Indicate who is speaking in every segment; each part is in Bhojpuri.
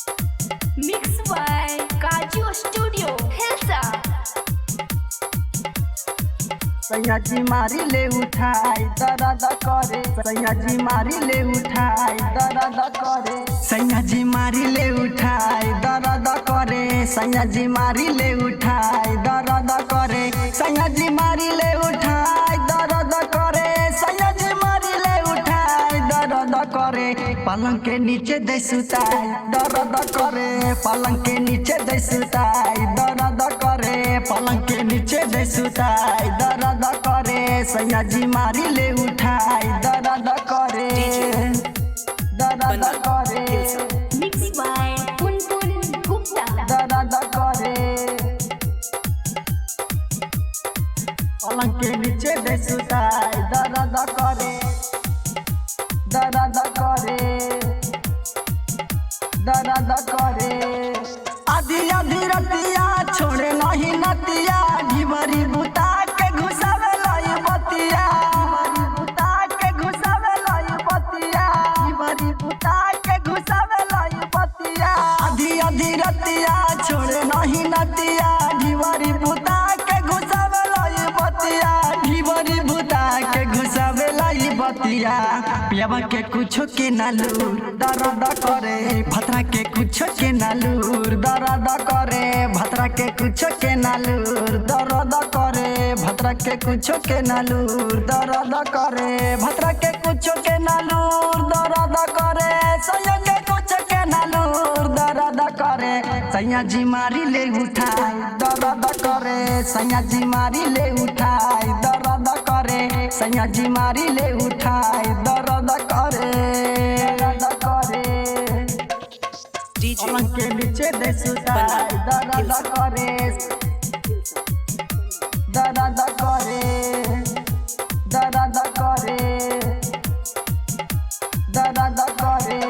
Speaker 1: Mix by Kaju studio Hilsa.
Speaker 2: सैया जी मारी ले उठाई दर्द करे। सैया जी मारी ले उठाई दर्द करे। सैया जी मारी ले उठाई दर्द करे। सैया जी मारी ले उठाई दर्द करे। सैया जी मारी ले उठाई दर्द करे। सैया जी मारी ले उठाई दर्द करे। पलंग के नीचे दे सुताई दर्द करे। पलंग के नीचे दे सुताई दर्द करे। पलंग के नीचे दे सुताई दर्द करे। सैया जी मारी ले उठाई दर्द करे। दर्द करे।
Speaker 1: Mix by Punpun Gupta.
Speaker 2: दर्द करे। पलंग के नीचे दे सुताई दर्द करे। दर्द करे। दर्द करे। आधी आधी रतिया छोड़े नहीं नतिया। ढिबरी बुता के घुसावे लई बतिया। ढिबरी बुता के घुसावे लई बतिया। ढिबरी बुता के घुसावे लई बतिया। आधी आधी रतिया छोड़े नहीं नतिया। ढिबरी बुता के घुसावे लई बतिया। ढिबरी बुता के घुसावे लई बतिया। पियावा के कुछो के नालूर दर्द करे। भतरा के कुछो के नालूर दर्द करे। भतरा के कुछो के नालूर दर्द करे। भतरा के कुछो के नालूर दर्द करे। भतरा के कुछो के नालूर दर्द करे। सैया के कुछो के नालूर दर्द करे। सैया जी मारी ले उठाई दर्द करे। सैया जी मारी ले उठाई दर्द करे। सैया जी मारी ले उठाई दर्द करे। दर्द करे।
Speaker 3: DJ
Speaker 2: पलंग के नीचे दे सुताई दर्द करे। दर्द करे। दर्द करे। दर्द करे।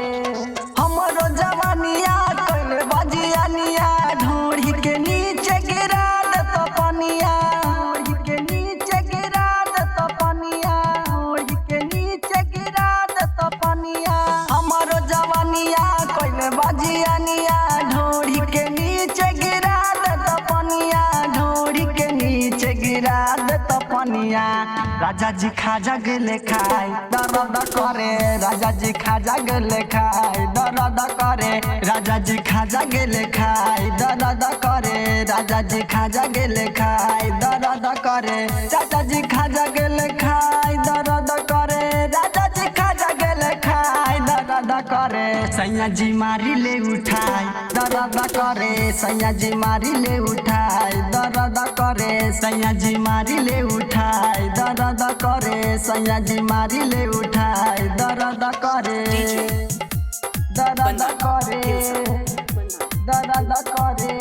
Speaker 2: हमरो जवानिया कइले बजियानिया। ढोढ़ी के नीचे गिरा दे तो पनिया। ढोढ़ी के नीचे गिरा दे तो पनिया। ढोढ़ी के नीचे गिरा दे तो पनिया। हमरो जवानिया कइले बजियानिया। ढोढ़ी के नीचे गिरा दे तो पनिया। ढोढ़ी के नीचे गिरा दे तो पनिया। राजा जी खाजा गेले खाए दर्द करे। राजा जी खाजा गेले खाए दर्द करे। राजा जी खाजा गेले खाए दर्द करे। राजा जी खाजा गेले खाए दर्द करे। चाचा जी खाजा गेले खाए दर्द करे। राजा जी खाजा गेले खाए दर्द करे। सैया जी मारी ले उठाई दर्द करे। सैया जी मारी ले उठाई दर्द करे। सैया जी मारी ले उठाई दर्द करे। सैया जी मारी ले उठाई दर्द करे। दर्द करे। दर्द करे।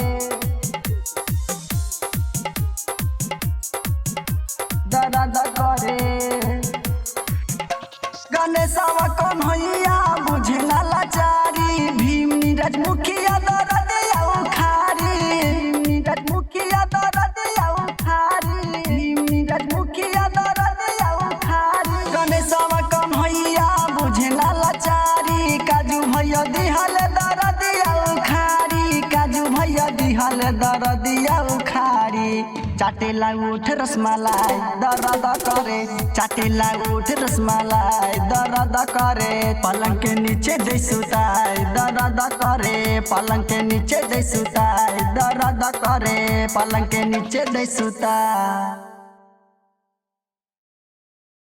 Speaker 2: दर्द करे। गणेशवा कन्हैया बुझे ना लाचारी। भीम नीरज मुखिया दरदिया उखारी। भीम नीरज मुखिया दरदिया उखारी। भीम नीरज मुखिया दरदिया उखारी। गणेशवा कन्हैया बुझे ना लाचारी। काजू भैया दिहल दरदिया उखारी। काजू भैया दिहल दरदिया उखारी। चाटेला उठ रसमलाई दर्द करे। चाटेला उठ रसमलाई दर्द करे। पलंग के नीचे दे सुताई दर्द करे। पलंग के नीचे दे सुताई दर्द करे। पलंग के नीचे दे सुताई।